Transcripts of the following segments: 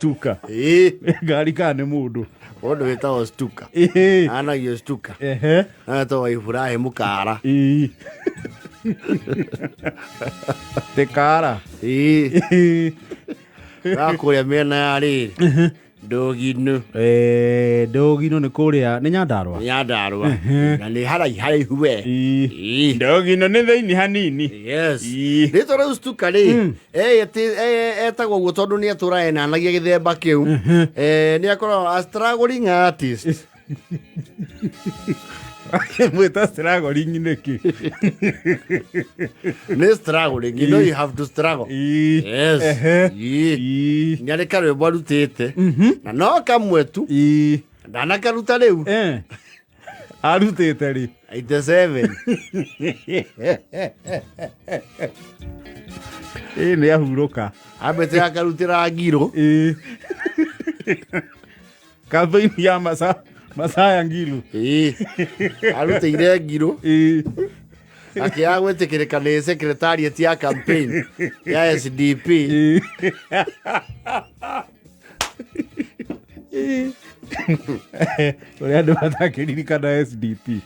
Stuka. Ĩĩ. Ngari kana nĩ mũndũ? Mũndũ wĩtagwo Stuka. Ĩĩ. Anagio Stuka. Ehe. Etagwo Ibrahim Kara. Ĩĩ. Te kara. Ĩĩ. Ĩĩ. Gakũrĩa mĩena ya rĩrĩ. Ndũginu. Eh, Ndũgino nĩ kũrĩa nĩ Nyandarũa. Nyandarũa. Na nĩ haraihu haraihu we. Ĩĩ. Ĩĩ. Ndũgino nĩ thĩinĩ hanini. Yes. Ĩĩ. Rĩtwa rĩu Stuka rĩ, etagwo ũguo tondũ nĩ atũra enanagia gĩthemba kĩu. Nĩ akoragwo a struggling artist. Mwĩta struggling nĩkĩ? Nĩ struggling. You know you have to struggle. Ĩĩ. Yes. Ehe. Ĩĩ. Ĩĩ. Nĩ arĩ karwĩmbo arutĩte. Na no kamwe tu. Ĩĩ. Ndanakaruta rĩu. Eh. Arutĩte rĩ? 87. Ĩĩ nĩ ahurũka. Ambĩte akarutĩra ngirũ. Ĩĩ. Campaign ya Masaya Ngilu. Ĩĩ. Arutĩire ngirũ. Ĩĩ. Akĩaga gwĩtĩkĩrĩka nĩ secretariat ya campaign ya SDP. Ĩĩ. Ĩĩ. Ũrĩa andũ matakĩririkana SDP.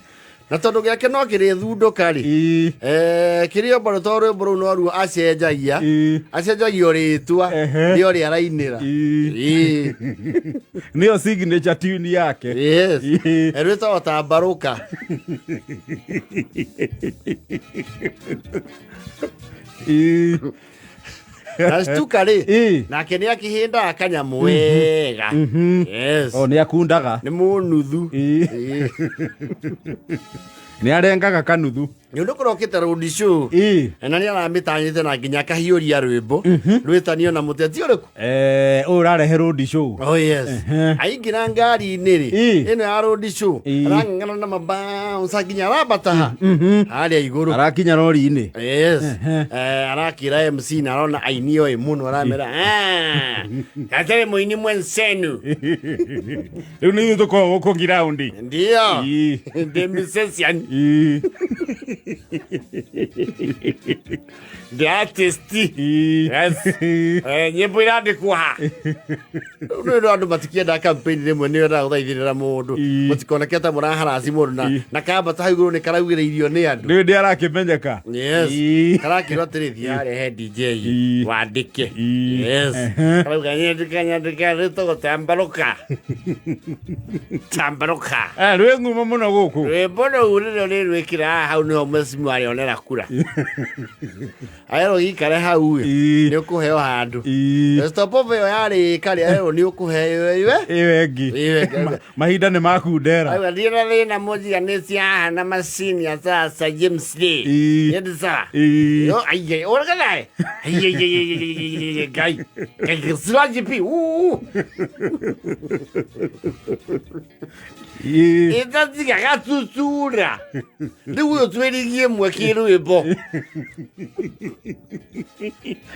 Na tondũ gĩake no kĩrĩthundũka rĩ. Ĩĩ. Kĩrĩa mbaro to rwĩmbo rũu noruo acenjagia. Ĩĩ. Acenjagia o rĩtwa Ehe. nĩ ũrĩa arainĩra. Ĩĩ. Ĩĩ. Nĩyo signature tune yake. Yes. Ĩĩ. Rwĩtagwo ta mbarũka. Ĩĩ. Na Stuka rĩ, Ĩĩ. nake nĩ akĩhĩndaga kanyamũ wega. Yes. O nĩ akundaga. Nĩ mũnuthu. Ĩĩ. Ĩĩ. Nĩ arengaga kanuthu. Nĩ ũndũ kũrokĩte road show. Ĩĩ. Na nĩ aramĩtanyĩte na nginya akahiũria rwĩmbo rwĩtanio na mũteti ũrĩkũ. Eh, ũyũ ũrarehe road show. Oh yes. Ehe. Aingĩra ngari-inĩ rĩ, Ĩĩ. ĩno ya road show, Ĩĩ. arang'ang'ana na mabouncer nginya arambata ha harĩa igũrũ. Arakinya rori-inĩ. Yes. Ehe. Arakĩra MC na arona aini oĩ mũno aramera "Ah, gatarĩ mũini mwensenu." Rĩu nĩ ithuĩ tũkoragwo gũkũ ngiraundi. Ndio. Ĩĩ. Ndi musician, Ĩĩ. ndi artist. Ĩĩ. Yes. Nyĩmbo irandĩkwo ha. Rĩu nĩ andũ matikĩenda campaign rĩmwe nĩ wendaga gũthaithĩrĩra mũndũ. Ĩĩ. Mũtikoneke ta mũraharaci mũndũ na Ĩĩ. na kambata hau igũrũ nĩ karaugĩrĩirio nĩ andũ. Rĩu ndĩ arakĩmenyeka. Yes. Ĩĩ. Karakĩrwo atĩrĩ thiĩ arehe DJ Ĩĩ. wandĩke. Ĩĩ. Yes. Ehe. Karauga nyandĩka nyandĩka rĩtagwo tambarũka. Tambarũka. Eh, rwĩ ngumo mũno gũkũ. Rwĩmbo rũu rĩrĩa rĩrwĩkĩra haha hau nĩho mheshimiwa arĩonera kura. Arerwo gĩikare hau ĩ, Ĩĩ. nĩ ũkũheo handũ. Ĩĩ. Stop over ĩyo yarĩka rĩ arerwo nĩ ũkũheo ĩwe. Ĩyo ĩngĩ. Ĩyo ĩngĩ. Mahinda nĩ makundera. Aiwa ndirĩ na thĩna mũnjiganĩtie haha na macini ya sasa James Lee. Ĩĩ. Nĩ sawa. Ĩĩ. Yo, ai, ai, ora Ai, ai, ai, ai, ai, ai, ai, Ngai. Ngai, Siraji P. Uu. Ĩĩ. Ĩtatiga gatutura. Rĩu ũyũ twĩrigie ĩmwe kĩrwĩmbo.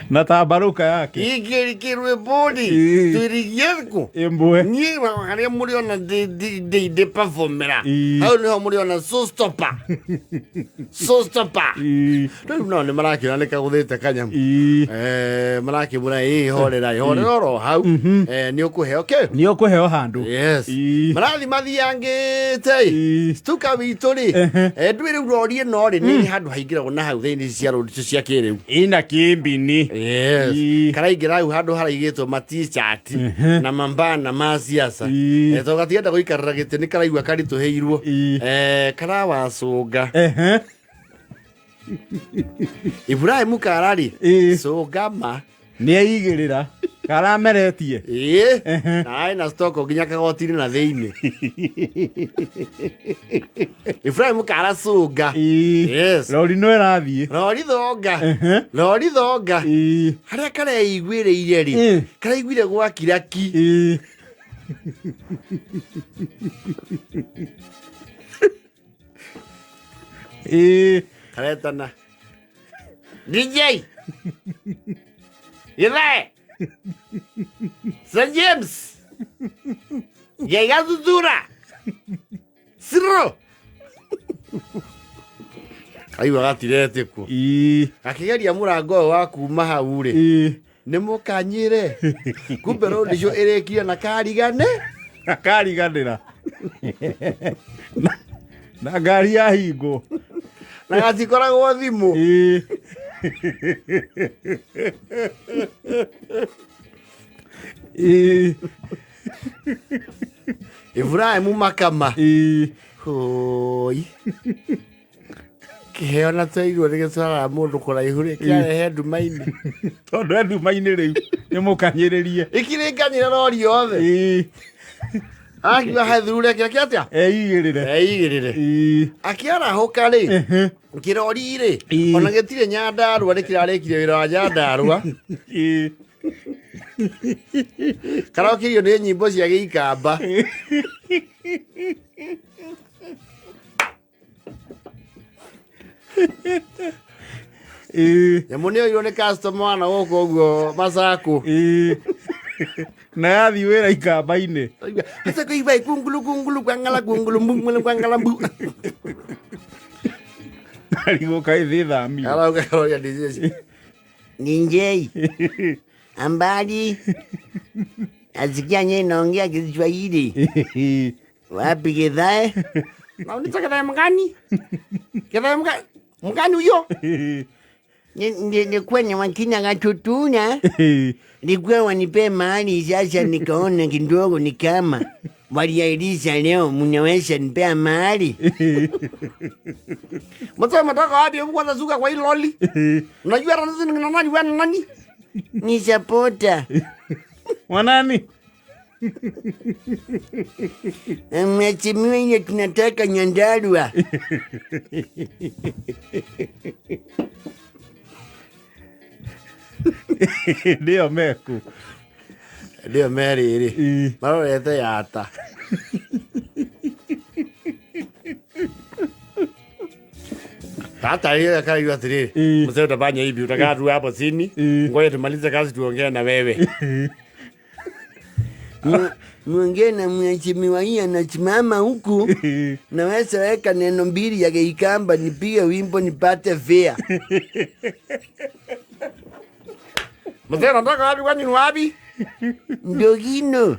Na tambarũka yake. Ingĩ kĩrwĩmbo rĩ, Ĩĩ. twĩrigie kũ? Ĩmwe. Niĩ harĩa mũrĩona ndĩ performera. Ĩĩ. Hau nĩho mũrĩona showstopper. Showstopper. Ĩĩ. Rĩu nao nĩ marakĩona nĩ kagũthĩte kanyamũ. Ĩĩ. Marakĩmwĩra ĩ horera ĩ horera oro hau. Nĩ ũkũheo kĩ? Nĩ ũkũheo handũ. Yes. Ĩĩ. Marathi mathiangĩte ĩ. Ĩĩ. Stuka witũ rĩ. Ehe. Ndũĩ rĩu rori ĩno rĩ nĩ handũ haingĩragwo na hau thĩinĩ cia rori icio cia kĩrĩu. Ina kĩmbini. Yes. Ĩĩ. Karaingĩra hau handũ haraigĩtwo ma t-shirt Ehe. na mambana ma siasa. Ĩĩ. Tondũ gatienda gũikarĩra gĩtĩ nĩ karaigua karitũhĩirwo. Ĩĩ. Karawacũnga. Ehe. Ibrahim Karari Ĩĩ. cũngama. Nĩ eigĩrĩra. Karameretie. Ĩĩ. Ehe. Na arĩ na stock nginya kagoti-inĩ na thĩinĩ. Ibrahim Karacũnga. Ĩĩ. Yes. Rori no ĩrathiĩ. Rori thonga. Ehe. Rori thonga. Ĩĩ. Harĩa kareiguĩrĩire rĩ, Ĩĩ. karaiguire gwakira ki. Ĩĩ. Ĩĩ. Karetana. DJ. Githae. Sir James. Gaigathuthura. Siro. Kaigua gatiretĩkwo. Ĩĩ. Gakĩgeria mũrango ũyũ wa kuma hau rĩ. Ĩĩ. Nĩ mũkanyĩre kumbe rũndi icio ĩrĩkire na karigane. Akariganĩra na ngari yahingwo. Na gatikoragwo thimũ. Ĩĩ. Ĩĩ. Ibrahim Makama. Ĩĩ. Hoi. Kĩheo na tweirwo nĩ gĩtwaraga mũndũ kũraihu rĩ, kĩarehe nduma-inĩ. Tondũ e nduma-inĩ rĩu nĩ mũkanyĩrĩrie. Ĩkirĩkanyĩre rori yothe. Ĩĩ. Akiuga hethure kĩrĩa atĩa? Eigĩrĩre. Eigĩrĩre. Ĩĩ. Akĩarahũka rĩ, kĩrori rĩ, Ĩĩ. ona gĩtirĩ Nyandarũa nĩ kĩrarĩkirie wĩra wa Nyandarũa. Ĩĩ. Karokĩrio nĩ nyĩmbo cia gĩikamba. Ĩĩ. Nyamũ nĩ oirwo nĩ customer wana gũkũ ũguo Masaku. Ĩĩ. Na yathiĩ wĩra ikamba-inĩ. Sasa kuiba kungulu kungulu kwangala kungulu mbungulu kwangala mbu. Arigwo kaĩ thĩ thamire. Arauga karoria DJ. Ninjei ambali asikia nye naongea Kiswahili wapi Githae? Na unitaka Githae mgani? Githae mgani? Mgani huyo? Nilikuwa ni wakina Gatutuna, nilikuwa wanipe mahali sasa, nikaona kidogo ni kama waliahirisha leo, mnaweza nipea mahali? Mzee umetoka wapi? Hebu kwanza zuka kwa hii loli. Unajua hata sisi ni nani wewe ni nani? Ni sapota Mwanani? Mheshimiwa, ile tunataka Nyandarua. Nĩyo meku. Ndio Mary ri. Ĩĩ. Marorete yata. Hata hiyo akaigua atiriri. Ĩĩ. Mzee utafanya hivi utakaa tu hapo chini. Ĩĩ. Ngoja tumalize kazi tuongee na wewe. Mwongee na mheshimiwa hii anasimama huku, naweza weka neno mbili ya Kiikamba nipige wimbo nipate fea. Mzee unatoka wapi kwani ni wapi? Ndogino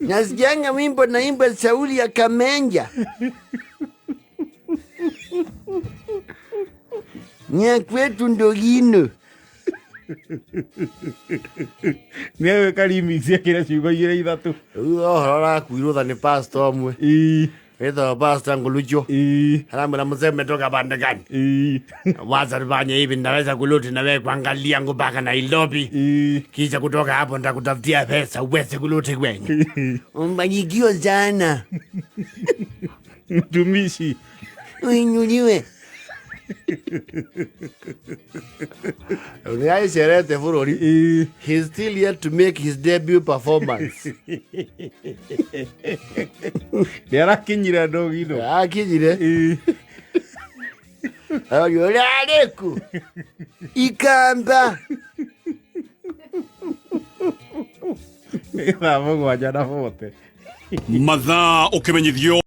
nasikianga wimbo naimba Sauli ya Kamenja nya kwetu Ndogino. Nĩwe remix ekĩre ciugo igĩrĩ ithatũ. Rĩu ũhoro ũrakuirwo tha nĩ pastor ũmwe. Ĩĩ. Wĩtagwo Pastor Ngulucho. Ĩĩ. Aramwĩra mzee umetoka pande gani? Ĩĩ. Wacha tufanye hivi, naweza kurudi na wewe kuangalia yangu mpaka Nairobi. Ĩĩ. Kisha kutoka hapo nitakutafutia pesa uweze kurudi kwenyu. Umbarikiwe sana, Mtumishi. uinuliwe. Nĩ aicerete bũrũri. Ĩĩ. He's still yet to make his debut performance. Nĩarakinyire Ndogino. Akinyire. Ĩĩ. Ario ũrarĩku? Ikamba Nĩ thaa 7:40. Mathaa ũkĩmenyithio.